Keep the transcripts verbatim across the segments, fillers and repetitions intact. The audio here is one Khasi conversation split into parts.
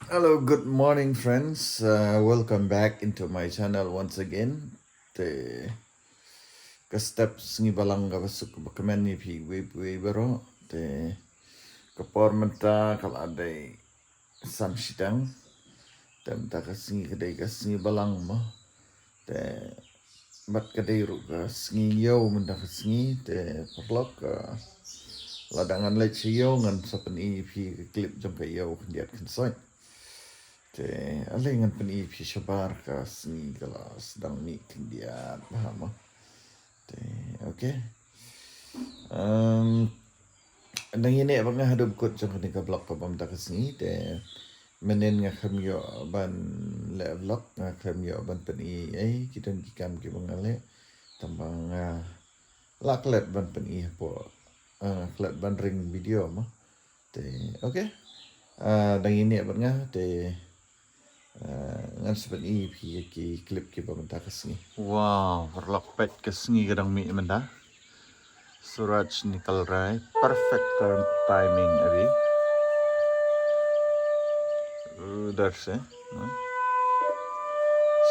Hello, good morning, friends. Uh, welcome back into my channel once again. Te ka step sngi balang kaba suk ba kmen ïa phi wei wei baroh. Te ka por mynta ka la dei san shiteng. Te mynta ka sngi ka dei ka sngi balang mo. Te bad ka dei ruh ka sngi ïew mynta ka sngi, te paralok, ah, lada ngan leit sha ïew ngan sa pyni ïa phi ka clip jong ka ïew khyndiat khynsoit. Te ale ngan pyni ïa phi shabar ka sngi ka la sdang mih khyndiat bha mo. Te, okay. Um, Nang ïa ne ba nga haduh kut jong kane ka vlog ka bam da ka sngi te mynnin nga khlem ïoh ban leh vlog, nga khlem ïoh ban pyni ei ki don ki kam kiba nga leh. Tang ba nga la klet ban pyni hapoh, ah, klet ban ring video mo. Te, okay. Ah, nang ïa ne bad nga te, ah, ngan sa pyni ïa phi ki clip kiba mynta ka sngi. Wow, paralok, peit ka sngi ka dang mih mynta. Suraj nikal raha hai, perfect timing abhi. Udhar se, hmm?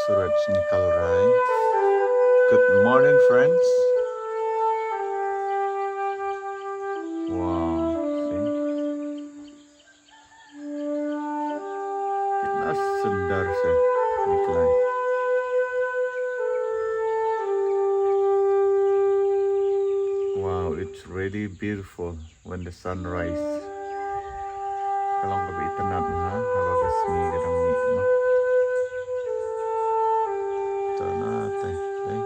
Suraj nikal raha hai. Good morning, friends. Wow, see? कितना सुंदर से निकला है। Wow, it's really beautiful when the sun rise. Ka long kaba itynnad bha haba ka sngi ka dang mih mo. Itynnad te, eh.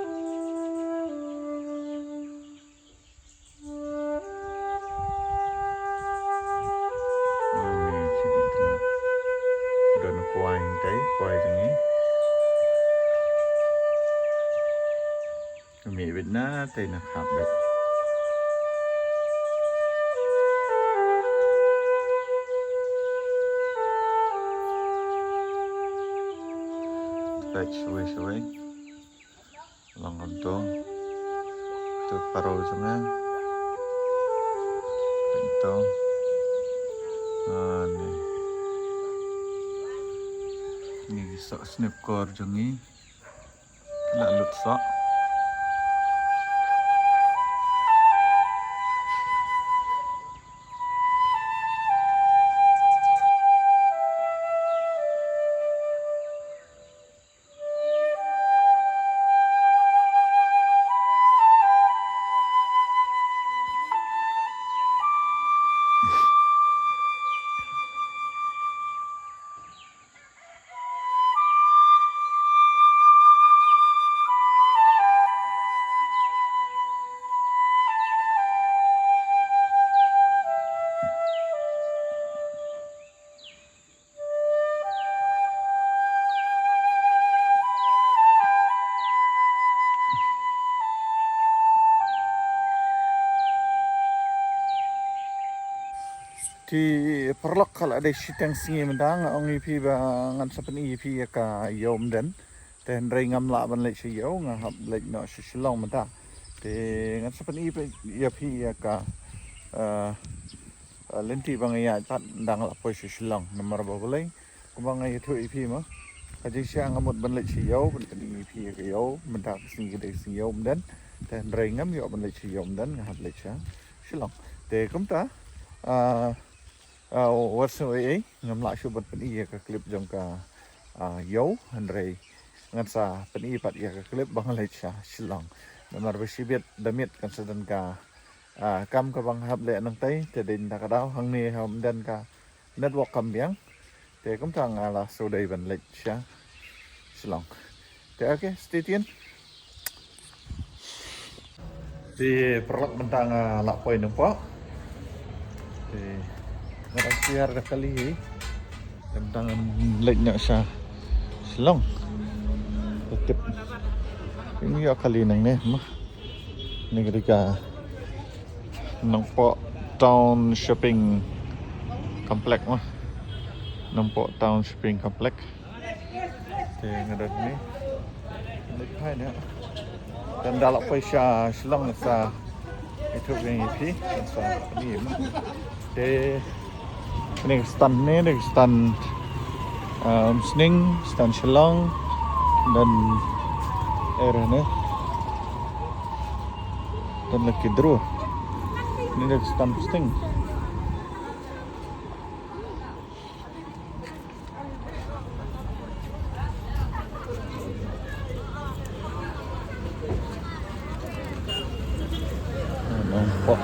Ani, sini tengah. Don kwai tai, kwai jong ngi. Mih beit na tai na khap beit. Peit shawei shawei. Long kumto. To paro jong nga. Kumto. Ani. Ni ki soh snep kor jong ngi. La lut soh. Te paralok, ka la dei shiteng sngi mynta, nga ong ïa phi ba ngan sa pyni ïa phi ïa ka ïew Umden. Te hynrei ngam lah ban leit sha ïew, nga hap leit noh sha Shillong mynta. Te ngan sa pyni ïa phi ïa ka, eh, eh, lynti ba nga ïaid pat ynda nga la poi sha Shillong. Namar ba balei, kumba nga ïathuh ïa phi mo, ka jingshisha nga mut ban leit sha ïew ban pyni ïa phi ïa ka ïew mynta ka sngi, ka dei ka sngi ïew Umden. Te hynrei ngam ïoh ban leit sha ïew Umden, nga hap leit sha Shillong. Te kumta, ah, ah, wat sngew ei ei, ngam lah shuh ban pyni ïa ka clip jong ka, ah, ïew, hynrei ngan sa pyni pat ïa ka clip ba nga leit sha Shillong. Namar ba shibit da miet kan sa don ka, ah, kam kaba nga hap leh nangtai, te dei na ka daw hangne ha Umden ka network kam biang. Te kumta nga la shu dei ban leit sha Shillong. Te okay, stay tuned. Te paralok, mynta nga la poi Nongpoh. Te nga dang syiar da kali hi. Mynta ngan leit noh sha Shillong. Te tip. Ym ïoh kali nangne mo. Ni ka dei ka Nongpoh Town Shopping Complex mo. Nongpoh Town Shopping Complex. Te nga don ni. Leit phai ne. Te ynda la poi sha Shillong sa ïathuh ïa phi sa ni mo. Te ni ka stand, ni ka stand Um, Sning, stan Shillong, dan area ne. Dan laki dru. Ni dah stan Sning. Nongpoh.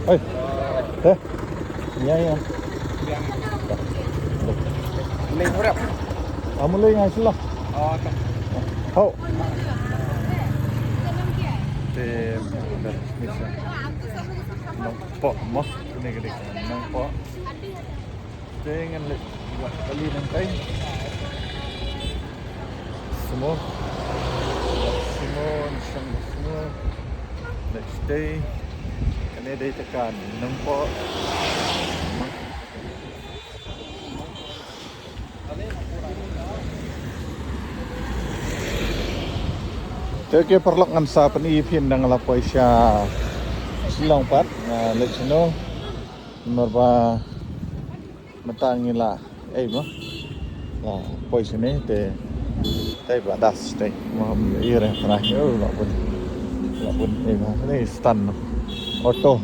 Hei. Hei. Ya, ya. Leng hurap. Kamu leng ngai sila. Oh, tak. Hau. Te, dah, bisa. Nongpoh, mos, kene, kene. Nongpoh. Te ngan leit ïa kali nangtai. Semua. Semua, semua, semua. Let's stay. Kane dei tekan Nongpoh. Te ki paralok, ngan sa pyni ïa phi ynda nga la poi sha Shillong pat, nga leit shano. Namar ba mynta ngi la, eh, mo. La poi shane te, te ba das te. Mo, ïa re pra, ïa la bun. La bun, eh, mo. Ni stand auto.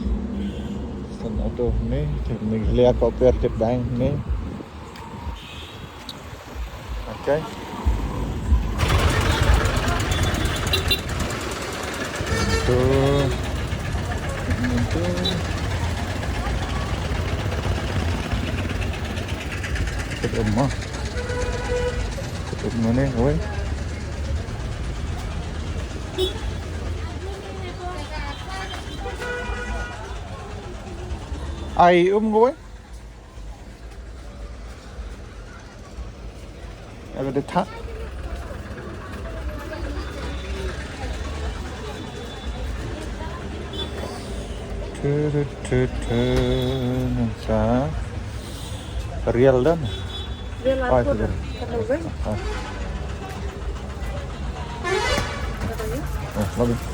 Stand auto ni, te Meghalaya Cooperative Bank ni. Okay. Itu. Itu. Kat rumah. Kat rumah ni, oi. Ai um, oi. Aka dei thah. Tu, tu, tu, tu, nangta. Real dan. Real. Ah, itu real. Ah. Ah, lagi. Ah.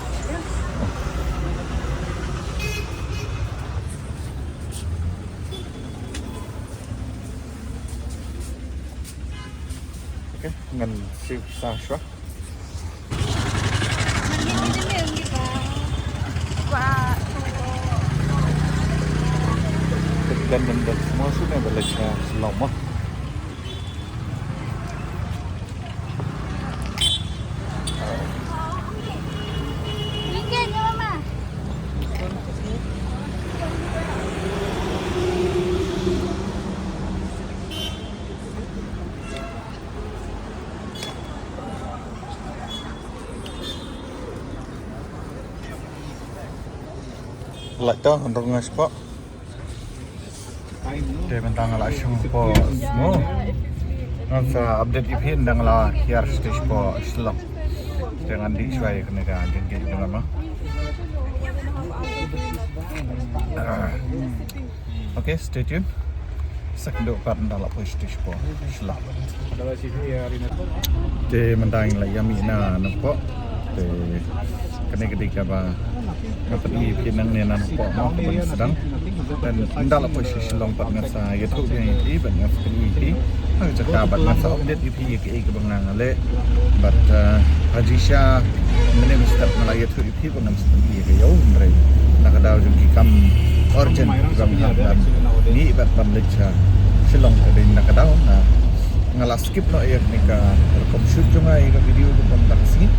Okay, ngan siew sa shuwa. Dan, dan, dan semua sini boleh, eh, selama. Lait to, ngan rung ngai shapoh. Te mynta nga la shong shapoh Smoo. Ngan sa update ïa phi ynda nga la hiar sha shatei shapoh Shillong. Te ngan dih shuwa ïa kane ka jingdih jong nga ma. Ah. Okay, stay tuned. Sa kynduh pat ynda la poi sha shatei shapoh Shillong. Te mynta ngi la ïa mih na Nongpoh. Te kane ka dei kaba nga pyni ïa phi nangne na Nongpoh mo, kaba ngi sdang. Te ynda la poi sha Shillong pat ngan sa ïathuh biang ïa phi bad ngan sa pyni ïa phi ha ka jaka bad ngan sa update ïa phi ïa kaei kaba nga nga leh. Bad, eh, ha jingshisha mynne mynstep nga la ïathuh ïa phi ba ngan sa pyni ïa ka ïew, hynrei na ka daw jong ki kam urgent kiba nga hap ban mih bad ban leit sha Shillong, ka dei na ka daw nga, nga la skip noh ïa kane ka rukom shoot jong nga ïa ka video ka bym dang sngi.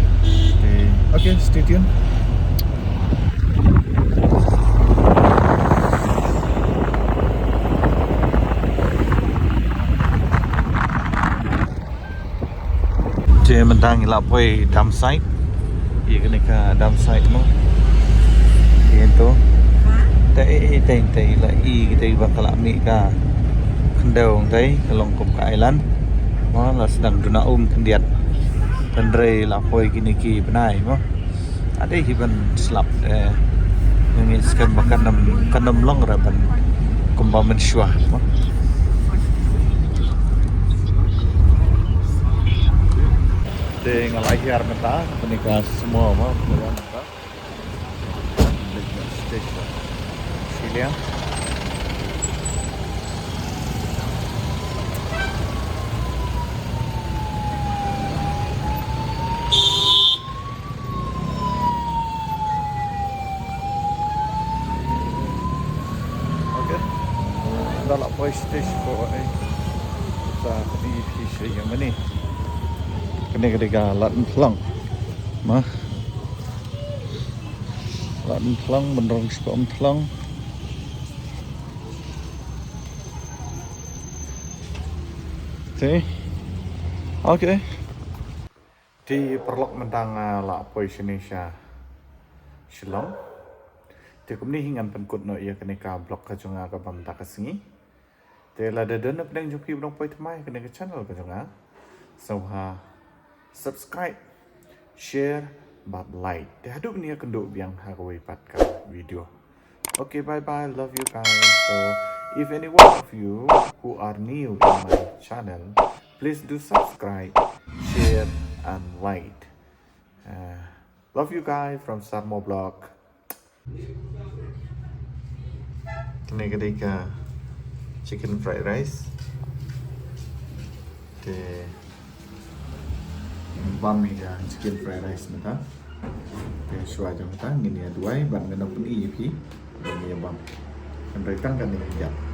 Te, okay, stay tuned. Te mynta ngi la poi dump site. Ïa kane ka dump site mo. Ïa to. Te, te, te la i kita ba ka la mih ka khyndew, te ka long kum ka island. Mo, la sdang duna um khyndiat. Hynrei la poi kine ki bnai mo. Ade hi ban slap, eh, ngi skhem ba kan ym, kan ym long re ban kumba mynshuwa mo. Te nga la hiar mynta, kane ka Smoo mo, ka la mynta. Station. Shiliang. Sa la poi stage ko ai. Sa kani phi sha ïa mani. Kani ka dei ka lad umthlong. Ma. Lad umthlong, ban rong sha umthlong. Te. Okay. Te paralok mynta nga la poi shane sha Shillong. Te kumne hi ngan pynkut noh ïa kane ka vlog ka jong nga kaba mynta ka sngi. Te lada don na pdeng jong phi ba dang poi thymmai kane ka channel ka jong nga, sngewbha subscribe, share bad like. Te haduh ban ïakynduh biang ha kawei pat ka video. Okay, bye bye, love you guys. So if any one of you who are new in my channel, please do subscribe, share and like. Uh, love you guys from Sarmo Vlog. Kane ka dei ka chicken fried rice. Te bam ïa ka chicken fried rice mynta. Te shuwa jong kata ngin ïa duwai bad ngan pyni ïa phi ba ngin ïa bam. Hynrei tang kane ka jaka